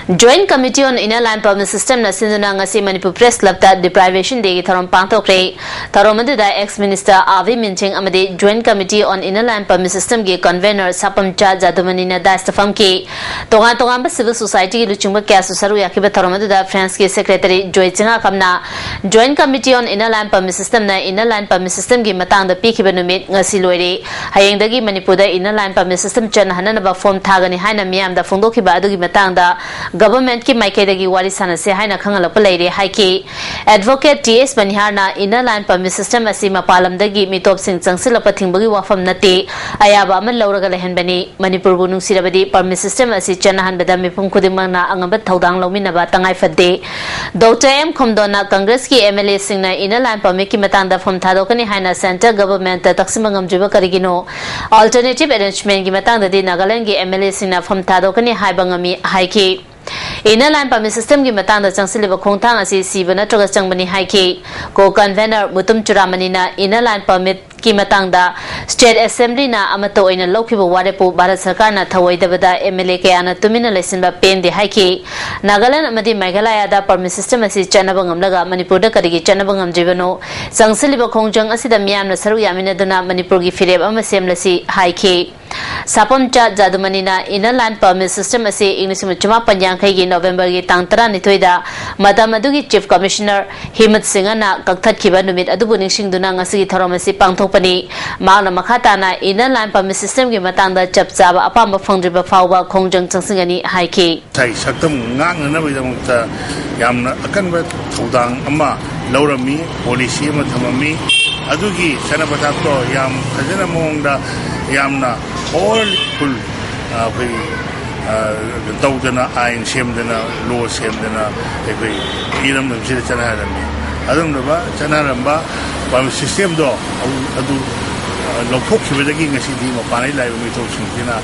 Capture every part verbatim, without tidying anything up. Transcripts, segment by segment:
Joint Committee on Inner Line Permit Systemꯅ ꯁꯤꯟꯗꯨꯅ ꯉꯁꯤ Manipur Press Clubꯇ Deprivation Dayꯒꯤ ꯊꯧꯔꯝ ꯄꯥꯡꯊꯣꯛꯈ꯭ꯔꯦ꯫ ꯊꯧꯔꯝ ꯑꯗꯨꯗ ex Minister ꯑꯥꯔ ꯕꯤ ꯃꯤꯟꯁꯤꯡ ꯑꯃꯗꯤ Joint Committee on Inner Line Permit Systemꯒꯤ Convener ꯁꯥꯄꯝꯆꯥ ꯖꯥꯗꯨꯃꯅꯤꯅ dais ꯐꯝꯈꯤ꯫ ꯇꯣꯉꯥꯟ ꯇꯣꯉꯥꯟꯕ civil societyꯒꯤ ꯂꯨꯆꯤꯡꯕ ꯀꯌꯥꯁꯨ ꯁꯔꯨꯛ ꯌꯥꯈꯤꯕ ꯊꯧꯔꯝ ꯑꯗꯨꯗ Franceꯀꯤ Secretary joy ꯆꯤꯉꯥꯈꯝꯅ Joint Committee on Inner Line Permit Systemꯅ Inner Line Permit Systemꯒꯤ ꯃꯇꯥꯡꯗ ꯄꯤꯈꯤꯕ ꯅꯨꯃꯤꯠ ꯉꯁꯤ ꯂꯣꯏꯔꯦ꯫ ꯍꯌꯦꯡꯗꯒꯤ ꯃꯅꯤꯄꯨꯔꯗ Inner Line Permit System ꯆꯠꯅꯍꯟꯅꯅꯕ form ꯊꯥꯒꯅꯤ ꯍꯥꯏꯅ ꯃꯤꯌꯥꯝꯗ ꯐꯣꯡꯗꯣꯛꯈꯤꯕ ꯑꯗꯨꯒꯤ ꯃꯇꯥꯡꯗ governmentꯀꯤ ꯃꯥꯏꯀꯩꯗꯒꯤ ꯋꯥꯔꯤ ꯁꯥꯟꯅꯁꯦ ꯍꯥꯏꯅ ꯈꯪꯍꯜꯂꯛꯄ ꯂꯩꯔꯦ ꯍꯥꯏꯈꯤ꯫ Advocate ꯇꯤ ꯑꯦꯁ ꯃꯅꯤꯍꯥꯔꯅ Inner Line Permit System ꯑꯁꯤ ꯃꯄꯥꯟ ꯂꯝꯗꯒꯤ ꯃꯤꯇꯣꯞꯁꯤꯡ ꯆꯪꯁꯤꯜꯂꯛꯄ ꯊꯤꯡꯕꯒꯤ ꯋꯥꯐꯝ ꯅꯠꯇꯦ, ꯑꯌꯥꯕ ꯑꯃ ꯂꯧꯔꯒ ꯂꯩꯍꯟꯕꯅꯤ꯫ ꯃꯅꯤꯄꯨꯔꯕꯨ ꯅꯨꯡꯁꯤꯔꯕꯗꯤ Permit System ꯑꯁꯤ ꯆꯠꯅꯍꯟꯕꯗ ꯃꯤꯄꯨꯝ ꯈꯨꯗꯤꯡꯃꯛꯅ ꯑꯉꯝꯕ ꯊꯧꯗꯥꯡ ꯂꯧꯃꯤꯟꯅꯕ ꯇꯉꯥꯏ ꯐꯗꯦ꯫ ꯗꯣꯛꯇꯔ ꯑꯦꯝ ꯈꯣꯝꯗꯣꯟꯅ Congressꯀꯤ ꯑꯦꯝ ꯑꯦꯜ ꯑꯦꯁꯤꯡꯅ Inner Line Permitꯀꯤ ꯃꯇꯥꯡꯗ form ꯊꯥꯗꯣꯛꯀꯅꯤ ꯍꯥꯏꯅ central governmentꯇ ꯇꯛꯁꯤꯟꯕ ꯉꯝꯗ꯭ꯔꯤꯕ ꯀꯔꯤꯒꯤꯅꯣ? Alternative arrangementꯀꯤ ꯃꯇꯥꯡꯗꯗꯤ Nagalandꯒꯤ ꯑꯦꯝ ꯑꯦꯜ ꯑꯦꯁꯤꯡꯅ form ꯊꯥꯗꯣꯛꯀꯅꯤ ꯍꯥꯏꯕ ꯉꯝꯃꯤ ꯍꯥꯏꯈꯤ꯫ Inner Line Permit Systemꯒꯤ ꯃꯇꯥꯡꯗ ꯆꯪꯁꯤꯜꯂꯤꯕ ꯈꯣꯡꯊꯥꯡ ꯑꯁꯤ ꯁꯤꯕ ꯅꯠꯇ꯭ꯔꯒ ꯆꯪꯕꯅꯤ ꯍꯥꯏꯈꯤ꯫ Co-convener ꯃꯨꯇꯨꯝ ꯆꯨꯔꯥꯃꯅꯤꯅ Inner Line Permitꯀꯤ ꯃꯇꯥꯡꯗ State Assemblyꯅ ꯑꯃꯠꯇ ꯑꯣꯏꯅ ꯂꯧꯈꯤꯕ ꯋꯥꯔꯦꯞꯄꯨ ꯚꯥꯔꯠ ꯁꯔꯀꯥꯔꯅ ꯊꯧꯑꯣꯏꯗꯕꯗ ꯑꯦꯝ ꯑꯦꯜ ꯑꯦ ꯀꯌꯥꯅ ꯇꯨꯃꯤꯟꯅ ꯂꯩꯁꯤꯟꯕ ꯄꯦꯟꯗꯦ ꯍꯥꯏꯈꯤ꯫ ꯅꯥꯒꯥꯂꯦꯟꯗ ꯑꯃꯗꯤ ꯃꯦꯘꯥꯂꯌꯥꯗ Permit System ꯑꯁꯤ ꯆꯠꯅꯕ ꯉꯝꯂꯒ ꯃꯅꯤꯄꯨꯔꯗ ꯀꯔꯤꯒꯤ ꯆꯠꯅꯕ ꯉꯝꯗ꯭ꯔꯤꯕꯅꯣ? ꯆꯪꯁꯤꯜꯂꯤꯕ ꯈꯣꯡꯖꯪ ꯑꯁꯤꯗ ꯃꯤꯌꯥꯝꯅ ꯁꯔꯨꯛ ꯌꯥꯃꯤꯟꯅꯗꯨꯅ ꯃꯅꯤꯄꯨꯔꯒꯤ ꯐꯤꯔꯦꯞ ꯑꯃ ꯁꯦꯝꯂꯁꯤ ꯍꯥꯏꯈꯤ꯫ ꯁꯥꯄꯝꯆꯥ ꯖꯥꯗꯨꯃꯅꯤꯅ Inner Line Permit System ꯑꯁꯤ ꯏꯪ ꯂꯤꯁꯤꯡ ꯑꯃ ꯆꯃꯥꯄꯟ ꯌꯥꯡꯈꯩꯒꯤ Novemberꯒꯤ ꯇꯥꯡ ꯇꯔꯥꯅꯤꯊꯣꯏꯗ ꯃꯇꯝ ꯑꯗꯨꯒꯤ Chief Commissioner ꯍꯤꯃꯠ ꯁꯤꯡꯍꯅ ꯀꯛꯊꯠꯈꯤꯕ ꯅꯨꯃꯤꯠ ꯑꯗꯨꯕꯨ ꯅꯤꯡꯁꯤꯡꯗꯨꯅ ꯉꯁꯤꯒꯤ ꯊꯧꯔꯝ ꯑꯁꯤ ꯄꯥꯡꯊꯣꯛꯄꯅꯤ꯫ ꯃꯍꯥꯛꯅ ꯃꯈꯥ ꯇꯥꯅ Inner Line Permit Systemꯒꯤ ꯃꯇꯥꯡꯗ ꯆꯞ ꯆꯥꯕ ꯑꯄꯥꯝꯕ ꯐꯪꯗ꯭ꯔꯤꯕ ꯐꯥꯎꯕ ꯈꯣꯡꯖꯪ ꯆꯪꯁꯤꯟꯒꯅꯤ ꯍꯥꯏꯈꯤ꯫ ꯉꯁꯥꯏ ꯁꯛꯇꯝ ꯉꯥꯛꯅꯅꯕꯒꯤꯗꯃꯛꯇ ꯌꯥꯝꯅ ꯑꯀꯟꯕ ꯊꯧꯗꯥꯡ ꯑꯃ ꯂꯧꯔꯝꯃꯤ, policy ꯑꯃ ꯊꯝꯃꯝꯃꯤ꯫ ꯑꯗꯨꯒꯤ ꯆꯠꯅ ꯄꯊꯥꯞꯇꯣ ꯌꯥꯝ ꯐꯖꯅ ꯃꯑꯣꯡꯗ, ꯌꯥꯝꯅ powerful, ꯑ, ꯑꯩꯈꯣꯏ, ꯑ, ꯇꯧꯗꯅ, ꯑꯥꯏꯟ ꯁꯦꯝꯗꯅ, law ꯁꯦꯝꯗꯅ ꯑꯩꯈꯣꯏ ꯏꯔꯝꯗꯝꯁꯤꯗ ꯆꯠꯅꯍꯜꯂꯝꯃꯤ꯫ ꯑꯗꯨꯒꯨꯝꯂꯕ ꯆꯠꯅꯔꯝꯕ systemꯗꯣ ꯑꯗꯨ, ꯑꯗꯨ, ꯑ, ꯂꯧꯊꯣꯛꯈꯤꯕꯗꯒꯤ ꯉꯁꯤꯗꯤ ꯃꯄꯥꯟꯗꯒꯤ ꯂꯥꯛꯏꯕ ꯃꯤꯇꯣꯞꯁꯤꯡꯁꯤꯅ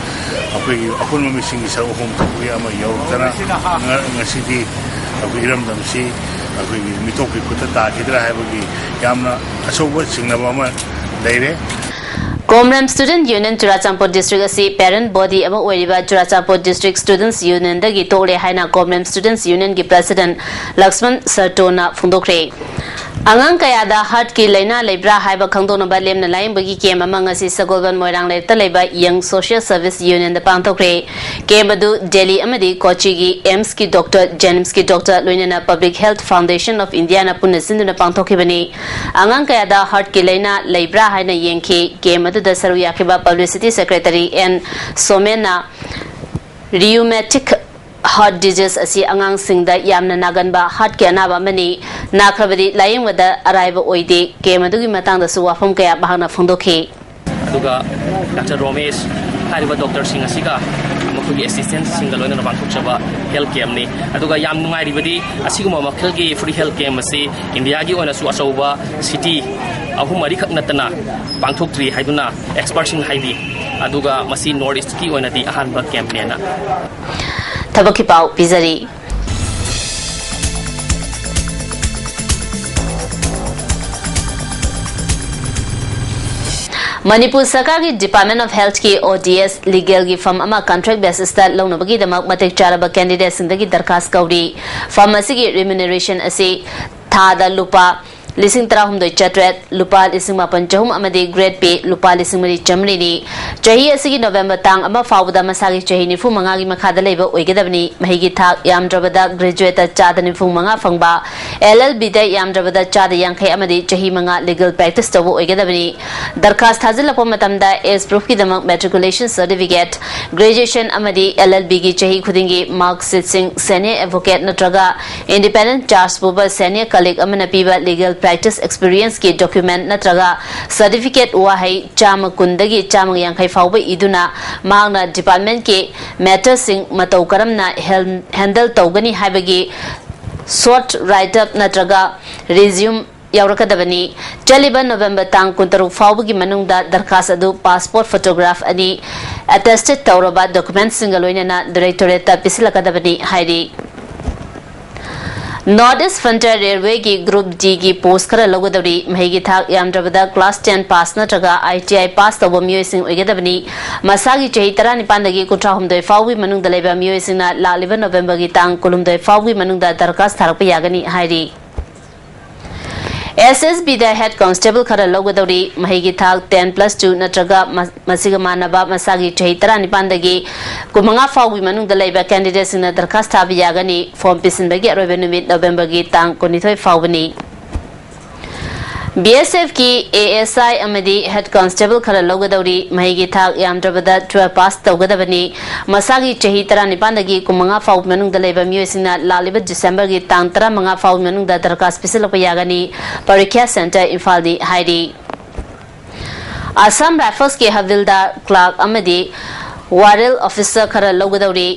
ꯑꯩꯈꯣꯏꯒꯤ ꯑꯄꯨꯟꯕ ꯃꯤꯁꯤꯡꯒꯤ ꯁꯔꯨꯛ ꯑꯍꯨꯝ ꯊꯣꯛꯄꯒꯤ ꯑꯃ ꯌꯧꯔꯛꯇꯅ ꯉ-, ꯉꯁꯤꯗꯤ ꯑꯩꯈꯣꯏ ꯏꯔꯝꯗꯝꯁꯤ ꯑꯩꯈꯣꯏꯒꯤ ꯃꯤꯇꯣꯞꯀꯤ ꯈꯨꯠꯇ ꯇꯥꯈꯤꯗ꯭ꯔꯥ ꯍꯥꯏꯕꯒꯤ ꯌꯥꯝꯅ ꯑꯆꯧꯕ ꯆꯤꯡꯅꯕ ꯑꯃ ꯂꯩꯔꯦ꯫ Komrem Student Union Churachandpur District ꯑꯁꯤ parent body ꯑꯃ ꯑꯣꯏꯔꯤꯕ Churachandpur District Students Union ꯗꯒꯤ ꯇꯣꯛꯂꯦ ꯍꯥꯏꯅ Komrem Students Union ꯒꯤ President ꯂꯛꯁꯃꯟ ꯁꯔꯇꯣꯅ ꯐꯣꯡꯗꯣꯛꯈ꯭ꯔꯦ꯫ ꯑꯉꯥꯡ ꯀꯌꯥꯗ heart ꯀꯤ ꯂꯥꯏꯅꯥ ꯂꯩꯕ꯭ꯔꯥ ꯍꯥꯏꯕ ꯈꯪꯗꯣꯛꯅꯕ ꯂꯦꯝꯅ ꯂꯥꯌꯦꯡꯕꯒꯤ camp ꯑꯃ ꯉꯁꯤ ꯁꯒꯣꯜꯕꯟ ꯃꯣꯏꯔꯥꯡ ꯂꯩꯔꯛꯇ ꯂꯩꯕ Young Social Service Union ꯗ ꯄꯥꯡꯊꯣꯛꯈ꯭ꯔꯦ꯫ Camp ꯑꯗꯨ ꯗꯦꯜꯂꯤ ꯑꯃꯗꯤ ꯀꯣꯆꯤꯒꯤ AIIMS ꯀꯤ doctor, JNIMS ꯀꯤ doctor, ꯂꯣꯏꯅꯅ Public Health Foundation of India ꯅ ꯄꯨꯟꯅ ꯁꯤꯟꯗꯨꯅ ꯄꯥꯡꯊꯣꯛꯈꯤꯕꯅꯤ꯫ ꯑꯉꯥꯡ ꯀꯌꯥꯗ heart ꯀꯤ ꯂꯥꯏꯅꯥ ꯂꯩꯕ꯭ꯔꯥ ꯍꯥꯏꯅ ꯌꯦꯡꯈꯤ꯫ Camp ꯑꯗꯨꯗ ꯁꯔꯨꯛ ꯌꯥꯈꯤꯕ Publicity Secretary ꯑꯦꯟ ꯁꯣꯃꯦꯟꯅ rheumatic heart disease ꯑꯁꯤ ꯑꯉꯥꯡꯁꯤꯡꯗ ꯌꯥꯝꯅ ꯅꯥꯒꯟꯕ heart ꯀꯤ ꯑꯅꯥꯕ ꯑꯃꯅꯤ꯫ ꯅꯥꯈ꯭ꯔꯕꯗꯤ ꯂꯥꯌꯦꯡꯕꯗ ꯑꯔꯥꯏꯕ ꯑꯣꯏꯗꯦ꯫ Camp ꯑꯗꯨꯒꯤ ꯃꯇꯥꯡꯗꯁꯨ ꯋꯥꯐꯝ ꯀꯌꯥ ꯃꯍꯥꯛꯅ ꯐꯣꯡꯗꯣꯛꯈꯤ꯫ ꯑꯗꯨꯒ ꯗꯥꯛꯇꯔ ꯔꯣꯃꯦꯁ ꯍꯥꯏꯔꯤꯕ doctor ꯁꯤꯡ ꯑꯁꯤꯒ ꯃꯈꯣꯏꯒꯤ assistant ꯁꯤꯡꯒ ꯂꯣꯏꯅꯅ ꯄꯥꯡꯊꯣꯛꯆꯕ health camp ꯅꯤ꯫ ꯑꯗꯨꯒ ꯌꯥꯝ ꯅꯨꯡꯉꯥꯏꯔꯤꯕꯗꯤ ꯑꯁꯤꯒꯨꯝꯕ ꯃꯈꯜꯒꯤ free health camp ꯑꯁꯤ ꯏꯟꯗꯤꯌꯥꯒꯤ ꯑꯣꯏꯅꯁꯨ ꯑꯆꯧꯕ city ꯑꯍꯨꯝ ꯃꯔꯤꯈꯛ ꯅꯠꯇꯅ ꯄꯥꯡꯊꯣꯛꯇ꯭ꯔꯤ ꯍꯥꯏꯗꯨꯅ expert ꯁꯤꯡ ꯍꯥꯏꯔꯤ꯫ ꯑꯗꯨꯒ ꯃꯁꯤ North East ꯀꯤ ꯑꯣꯏꯅꯗꯤ ꯑꯍꯥꯟꯕ camp ꯅꯦꯅ꯫ ꯊꯕꯛꯀꯤ ꯄꯥꯎ ꯄꯤꯖꯔꯤ꯫ ꯃꯅꯤꯄꯨꯔ ꯁꯔꯀꯥꯔꯒꯤ Department of Health ꯀꯤ O D S legal ꯒꯤ firm ꯑꯃ contract basis ꯇ ꯂꯧꯅꯕꯒꯤꯗꯃꯛ ꯃꯇꯤꯛ ꯆꯥꯔꯕ candidate ꯁꯤꯡꯗꯒꯤ ꯗꯔꯈꯥꯁ ꯀꯧꯔꯤ꯫ Firm ꯑꯁꯤꯒꯤ remuneration ꯑꯁꯤ ꯊꯥꯗ ꯂꯨꯄꯥ ꯂꯤꯁꯤꯡ ꯇꯔꯥꯍꯨꯝꯗꯣꯏ ꯆꯥꯇ꯭ꯔꯦꯠ, ꯂꯨꯄꯥ ꯂꯤꯁꯤꯡ ꯃꯥꯄꯟ ꯆꯍꯨꯝ ꯑꯃꯗꯤ grade pay ꯂꯨꯄꯥ ꯂꯤꯁꯤꯡ ꯃꯔꯤ ꯆꯥꯃꯔꯤꯅꯤ꯫ ꯆꯍꯤ ꯑꯁꯤꯒꯤ November ꯇꯥꯡ ꯑꯃ ꯐꯥꯎꯕꯗ ꯃꯁꯥꯒꯤ ꯆꯍꯤ ꯅꯤꯐꯨ ꯃꯉꯥꯒꯤ ꯃꯈꯥꯗ ꯂꯩꯕ ꯑꯣꯏꯒꯗꯕꯅꯤ꯫ ꯃꯍꯩꯒꯤ ꯊꯥꯛ ꯌꯥꯝꯗ꯭ꯔꯕꯗ graduate ꯇ ꯆꯥꯗ ꯅꯤꯐꯨ ꯃꯉꯥ ꯐꯪꯕ, L L B ꯗ ꯌꯥꯝꯗ꯭ꯔꯕꯗ ꯆꯥꯗ ꯌꯥꯡꯈꯩ ꯑꯃꯗꯤ ꯆꯍꯤ ꯃꯉꯥ legal practice ꯇꯧꯕ ꯑꯣꯏꯒꯗꯕꯅꯤ꯫ ꯗꯔꯈꯥꯁ ꯊꯥꯖꯤꯜꯂꯛꯄ ꯃꯇꯝꯗ age proof ꯀꯤꯗꯃꯛ matriculation certificate, graduation ꯑꯃꯗꯤ L L B ꯒꯤ ꯆꯍꯤ ꯈꯨꯗꯤꯡꯒꯤ mark sheet ꯁꯤꯡ, senior advocate ꯅꯠꯇ꯭ꯔꯒ independent charge ꯄꯨꯕ senior colleague ꯑꯃꯅ ꯄꯤꯕ legal practice experience ꯀꯤ document ꯅꯠꯇ꯭ꯔꯒ certificate ꯋꯥꯍꯩ ꯆꯥꯝꯃ ꯀꯨꯟꯗꯒꯤ ꯆꯥꯝꯃ ꯌꯥꯡꯈꯩ ꯐꯥꯎꯕ ꯏꯗꯨꯅ ꯃꯍꯥꯛꯅ department ꯀꯤ matter ꯁꯤꯡ ꯃꯇꯧ ꯀꯔꯝꯅ hel-, handle ꯇꯧꯒꯅꯤ ꯍꯥꯏꯕꯒꯤ short write up ꯅꯠꯇ꯭ꯔꯒ resume ꯌꯥꯎꯔꯛꯀꯗꯕꯅꯤ꯫ ꯆꯠꯂꯤꯕ November ꯇꯥꯡ ꯀꯨꯟꯇꯔꯨꯛ ꯐꯥꯎꯕꯒꯤ ꯃꯅꯨꯡꯗ ꯗꯔꯈꯥꯁ ꯑꯗꯨ passport photograph ꯑꯅꯤ, attested ꯇꯧꯔꯕ document ꯁꯤꯡꯒ ꯂꯣꯏꯅꯅ directorate ꯇ ꯄꯤꯁꯤꯜꯂꯛꯀꯗꯕꯅꯤ ꯍꯥꯏꯔꯤ꯫ North East Frontier Railway ꯒꯤ Group D ꯒꯤ post ꯈꯔ ꯂꯧꯒꯗꯧꯔꯤ꯫ ꯃꯍꯩꯒꯤ ꯊꯥꯛ ꯌꯥꯝꯗ꯭ꯔꯕꯗ class ten pass ꯅꯠꯇ꯭ꯔꯒ I T I pass ꯇꯧꯕ ꯃꯤꯑꯣꯏꯁꯤꯡ ꯑꯣꯏꯒꯗꯕꯅꯤ꯫ ꯃꯁꯥꯒꯤ ꯆꯍꯤ ꯇꯔꯥꯅꯤꯄꯥꯟꯗꯒꯤ ꯀꯨꯟꯊ꯭ꯔꯥꯍꯨꯝꯗꯣꯏ ꯐꯥꯎꯕꯒꯤ ꯃꯅꯨꯡꯗ ꯂꯩꯕ ꯃꯤꯑꯣꯏꯁꯤꯡꯅ ꯂꯥꯛꯂꯤꯕ ꯅꯕꯦꯝꯕꯔꯒꯤ ꯇꯥꯡ ꯀꯨꯟꯍꯨꯝꯗꯣꯏ ꯐꯥꯎꯕꯒꯤ ꯃꯅꯨꯡꯗ ꯗꯔꯈꯥꯁ ꯊꯥꯔꯛꯄ ꯌꯥꯒꯅꯤ ꯍꯥꯏꯔꯤ꯫ S S B ꯗ head constable ꯈꯔ ꯂꯧꯒꯗꯧꯔꯤ꯫ ꯃꯍꯩꯒꯤ ꯊꯥꯛ ten plus two ꯅꯠꯇ꯭ꯔꯒ ꯃ-, ꯃꯁꯤꯒ ꯃꯥꯟꯅꯕ ꯃꯁꯥꯒꯤ ꯆꯍꯤ ꯇꯔꯥꯅꯤꯄꯥꯟꯗꯒꯤ ꯀꯨꯟꯃꯉꯥ ꯐꯥꯎꯒꯤ ꯃꯅꯨꯡꯗ ꯂꯩꯕ candidateꯁꯤꯡꯅ ꯗꯔꯈꯥꯁ ꯊꯥꯕ ꯌꯥꯒꯅꯤ꯫ Form ꯄꯤꯁꯤꯟꯕꯒꯤ ꯑꯔꯣꯏꯕ ꯅꯨꯃꯤꯠ ꯅꯕꯦꯝꯕꯔꯒꯤ ꯇꯥꯡ ꯀꯨꯟꯅꯤꯊꯣꯏ ꯐꯥꯎꯕꯅꯤ꯫ B S F ꯀꯤ A S I ꯑꯃꯗꯤ head constable ꯈꯔ ꯂꯧꯒꯗꯧꯔꯤ꯫ ꯃꯍꯩꯒꯤ ꯊꯥꯛ ꯌꯥꯝꯗ꯭ꯔꯕꯗ twelve pass ꯇꯧꯒꯗꯕꯅꯤ꯫ ꯃꯁꯥꯒꯤ ꯆꯍꯤ ꯇꯔꯥꯅꯤꯄꯥꯟꯗꯒꯤ ꯀꯨꯟꯃꯉꯥ ꯐꯥꯎꯕ ꯃꯅꯨꯡꯗ ꯂꯩꯕ ꯃꯤꯑꯣꯏꯁꯤꯡꯅ ꯂꯥꯛꯂꯤꯕ ꯗꯤꯁꯦꯝꯕꯔꯒꯤ ꯇꯥꯡ ꯇꯔꯥꯃꯉꯥ ꯐꯥꯎꯕ ꯃꯅꯨꯡꯗ ꯗꯔꯈꯥꯁ ꯄꯤꯁꯤꯜꯂꯛꯄ ꯌꯥꯒꯅꯤ꯫ ꯄꯔꯤꯈ꯭ꯌꯥ center ꯏꯝꯐꯥꯜꯅꯤ ꯍꯥꯏꯔꯤ꯫ Assam Riflesꯀꯤ ꯍꯕꯤꯜꯗꯥꯔ, clerk ꯑꯃꯗꯤ warrant officer ꯈꯔ ꯂꯧꯒꯗꯧꯔꯤ꯫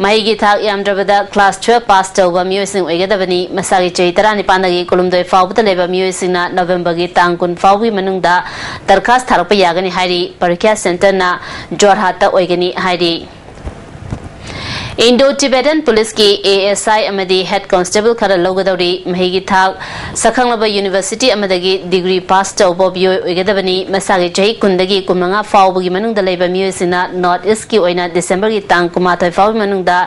ꯃꯍꯩꯒꯤ ꯊꯥꯛ ꯌꯥꯝꯗ꯭ꯔꯕꯗ class twelve pass ꯇꯧꯕ ꯃꯤꯑꯣꯏꯁꯤꯡ ꯑꯣꯏꯒꯗꯕꯅꯤ꯫ ꯃꯁꯥꯒꯤ ꯆꯍꯤ ꯇꯔꯥꯅꯤꯄꯥꯟꯗꯒꯤ ꯀꯨꯟꯍꯨꯝꯗꯣꯏ ꯐꯥꯎꯕꯗ ꯂꯩꯕ ꯃꯤꯑꯣꯏꯁꯤꯡꯅ ꯅꯕꯦꯝꯕꯔꯒꯤ ꯇꯥꯡ ꯀꯨꯟ ꯐꯥꯎꯕꯒꯤ ꯃꯅꯨꯡꯗ ꯗꯔꯈꯥꯁ ꯊꯥꯔꯛꯄ ꯌꯥꯒꯅꯤ ꯍꯥꯏꯔꯤ꯫ ꯄꯔꯤꯈ꯭ꯌꯥ centreꯅ ꯖꯣꯔꯍꯥꯠꯇ ꯑꯣꯏꯒꯅꯤ ꯍꯥꯏꯔꯤ꯫ Indo-Tibetan Policeꯀꯤ A S I ꯑꯃꯗꯤ head constable ꯈꯔ ꯂꯧꯒꯗꯧꯔꯤ꯫ ꯃꯍꯩꯒꯤ ꯊꯥꯛ ꯁꯛꯈꯪꯂꯕ university ꯑꯃꯗꯒꯤ degree pass ꯇꯧꯕ ꯃꯤꯑꯣꯏ ꯑꯣꯏꯒꯗꯕꯅꯤ꯫ ꯃꯁꯥꯒꯤ ꯆꯍꯤ ꯀꯨꯟꯗꯒꯤ ꯀꯨꯟꯃꯉꯥ ꯐꯥꯎꯕꯒꯤ ꯃꯅꯨꯡꯗ ꯂꯩꯕ ꯃꯤꯑꯣꯏꯁꯤꯡꯅ North Eastꯀꯤ ꯑꯣꯏꯅ ꯗꯤꯁꯦꯝꯕꯔꯒꯤ ꯇꯥꯡ ꯀꯨꯟꯃꯥꯊꯣꯏ ꯐꯥꯎꯕꯒꯤ ꯃꯅꯨꯡꯗ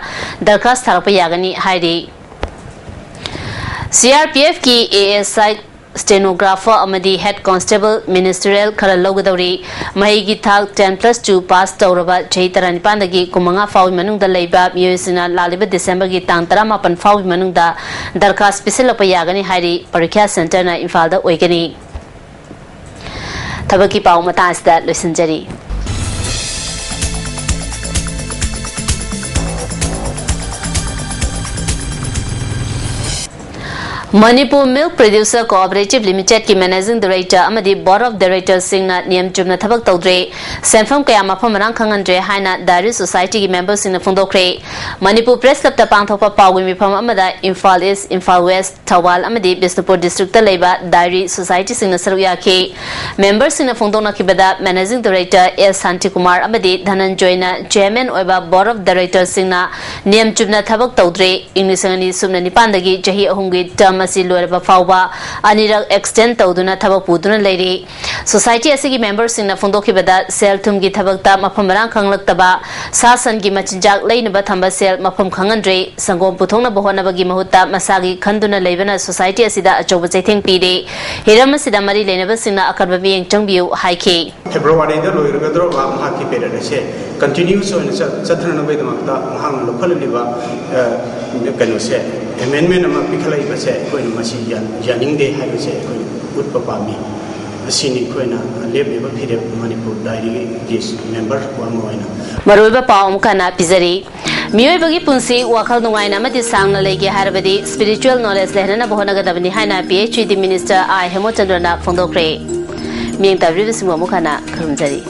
ꯗꯔꯈꯥꯁ ꯊꯥꯔꯛꯄ ꯌꯥꯒꯅꯤ ꯍꯥꯏꯔꯤ꯫ C R P Fꯀꯤ A S I stenographer ꯑꯃꯗꯤ head constable ministerial ꯈꯔ ꯂꯧꯒꯗꯧꯔꯤ꯫ ꯃꯍꯩꯒꯤ ꯊꯥꯛ ten plus two pass ꯇꯧꯔꯕ ꯆꯍꯤ ꯇꯔꯥꯅꯤꯄꯥꯟꯗꯒꯤ ꯀꯨꯟꯃꯉꯥ ꯐꯥꯎꯒꯤ ꯃꯅꯨꯡꯗ ꯂꯩꯕ ꯃꯤꯑꯣꯏꯁꯤꯡꯅ ꯂꯥꯛꯂꯤꯕ ꯗꯤꯁꯦꯝꯕꯔꯒꯤ ꯇꯥꯡ ꯇꯔꯥꯃꯥꯄꯟ ꯐꯥꯎꯒꯤ ꯃꯅꯨꯡꯗ ꯗꯔꯈꯥꯁ ꯄꯤꯁꯤꯜꯂꯛꯄ ꯌꯥꯒꯅꯤ ꯍꯥꯏꯔꯤ꯫ ꯄꯔꯤꯈ꯭ꯌꯥ centreꯅ ꯏꯝꯐꯥꯜꯗ ꯑꯣꯏꯒꯅꯤ꯫ ꯊꯕꯛꯀꯤ ꯄꯥꯎ ꯃꯇꯥꯡ ꯑꯁꯤꯗ ꯂꯣꯏꯁꯤꯟꯖꯔꯤ꯫ Manipur Milk Producer Cooperative Limited ꯀꯤ Managing Director ꯑꯃꯗꯤ Board of Directors ꯁꯤꯡꯅ ꯅꯤꯌꯝ ꯆꯨꯝꯅ ꯊꯕꯛ ꯇꯧꯗ꯭ꯔꯦ, ꯁꯦꯟꯐꯝ ꯀꯌꯥ ꯃꯐꯝ ꯃꯔꯥꯡ ꯈꯪꯍꯟꯗ꯭ꯔꯦ ꯍꯥꯏꯅ Dairy Society ꯒꯤ member ꯁꯤꯡꯅ ꯐꯣꯡꯗꯣꯛꯈ꯭ꯔꯦ꯫ ꯃꯅꯤꯄꯨꯔ Press Club ꯇ ꯄꯥꯡꯊꯣꯛꯄ ꯄꯥꯎꯒꯤ ꯃꯤꯐꯝ ꯑꯃꯗ ꯏꯝꯐꯥꯜ East, ꯏꯝꯐꯥꯜ West, ꯊꯧꯕꯥꯜ ꯑꯃꯗꯤ ꯕꯤꯁꯅꯨꯄꯨꯔ district ꯇ ꯂꯩꯕ dairy society ꯁꯤꯡꯅ ꯁꯔꯨꯛ ꯌꯥꯈꯤ꯫ Member ꯁꯤꯡꯅ ꯐꯣꯡꯗꯣꯛꯅꯈꯤꯕꯗ Managing Director ꯑꯦꯁ ꯁꯥꯟꯇꯤꯀꯨꯃꯥꯔ ꯑꯃꯗꯤ ꯙꯅꯟꯖꯣꯏꯅ Chairman ꯑꯣꯏꯕ Board of Directors ꯁꯤꯡꯅ ꯅꯤꯌꯝ ꯆꯨꯝꯅ ꯊꯕꯛ ꯇꯧꯗ꯭ꯔꯦ, ꯏꯪ ꯂꯤꯁꯤꯡ ꯑꯅꯤ ꯁꯨꯞꯅ ꯅꯤꯄꯥꯟꯗꯒꯤ ꯆꯍꯤ ꯑꯍꯨꯝꯒꯤ term ꯑꯁꯤ ꯂꯣꯏꯔꯕ ꯐꯥꯎꯕ ꯑꯅꯤꯔꯛ extend ꯇꯧꯗꯨꯅ ꯊꯕꯛ ꯄꯨꯗꯨꯅ ꯂꯩꯔꯤ꯫ Society ꯑꯁꯤꯒꯤ member ꯁꯤꯡꯅ ꯐꯣꯡꯗꯣꯛꯈꯤꯕꯗ ꯁꯦꯜ ꯊꯨꯝꯒꯤ ꯊꯕꯛꯇ ꯃꯐꯝ ꯃꯔꯥꯡ ꯈꯪꯂꯛꯇꯕ, ꯁꯥ ꯁꯟꯒꯤ ꯃꯆꯤꯟꯖꯥꯛ ꯂꯩꯅꯕ ꯊꯝꯕ ꯁꯦꯜ ꯃꯐꯝ ꯈꯪꯍꯟꯗ꯭ꯔꯦ, ꯁꯪꯒꯣꯝ ꯄꯨꯊꯣꯛꯅꯕ ꯍꯣꯠꯅꯕꯒꯤ ꯃꯍꯨꯠꯇ ꯃꯁꯥꯒꯤ ꯈꯟꯗꯨꯅ ꯂꯩꯕꯅ society ꯑꯁꯤꯗ ꯑꯆꯧꯕ ꯆꯩꯊꯦꯡ ꯄꯤꯔꯦ꯫ ꯍꯤꯔꯝ ꯑꯁꯤꯗ ꯃꯔꯤ ꯂꯩꯅꯕꯁꯤꯡꯅ ꯑꯀꯟꯕ ꯃꯤꯠꯌꯦꯡ ꯆꯪꯕꯤꯌꯨ ꯍꯥꯏꯈꯤ꯫ February ꯗ ꯂꯣꯏꯔꯒꯗꯧꯔꯕ ꯃꯍꯥꯛꯀꯤ period ꯑꯁꯦ continuous ꯑꯣꯏꯅ ꯆꯠ-, ꯆꯠꯊꯅꯕꯒꯤꯗꯃꯛꯇ ꯃꯍꯥꯛꯅ ꯂꯧꯈꯠꯂꯛꯂꯤꯕ, ꯑ, ꯀꯩꯅꯣꯁꯦ, amendment ꯑꯃ ꯄꯤꯈꯠꯂꯛꯏꯕꯁꯦ ꯑꯩꯈꯣꯏꯅ ꯃꯁꯤ ꯌꯥ-, ꯌꯥꯅꯤꯡꯗꯦ ꯍꯥꯏꯕꯁꯦ ꯑꯩꯈꯣꯏ ꯎꯠꯄ ꯄꯥꯝꯃꯤ꯫ ꯑꯁꯤꯅꯤ ꯑꯩꯈꯣꯏꯅ ꯂꯦꯞꯂꯤꯕ ꯐꯤꯔꯦꯞ ꯃꯅꯤꯄꯨꯔ dairy ꯒꯤ member ꯑꯃ ꯑꯣꯏꯅ꯫ ꯃꯔꯨꯑꯣꯏꯕ ꯄꯥꯎ ꯑꯃꯨꯛ ꯍꯟꯅ ꯄꯤꯖꯔꯤ꯫ ꯃꯤꯑꯣꯏꯕꯒꯤ ꯄꯨꯟꯁꯤ ꯋꯥꯈꯜ ꯅꯨꯡꯉꯥꯏꯅ ꯑꯃꯗꯤ ꯁꯥꯡꯅ ꯂꯩꯒꯦ ꯍꯥꯏꯔꯕꯗꯤ spiritual knowledge ꯂꯩꯍꯟꯅꯕ ꯍꯣꯠꯅꯒꯗꯕꯅꯤ ꯍꯥꯏꯅ P H E D minister I ꯍꯦꯃꯣꯆꯟꯗ꯭ꯔꯅ ꯐꯣꯡꯗꯣꯛꯈ꯭ꯔꯦ꯫ ꯃꯤꯠꯌꯦꯡ ꯇꯥꯕꯤꯔꯤꯕꯁꯤꯡꯕꯨ ꯑꯃꯨꯛ ꯍꯟꯅ ꯈꯨꯔꯨꯝꯖꯔꯤ꯫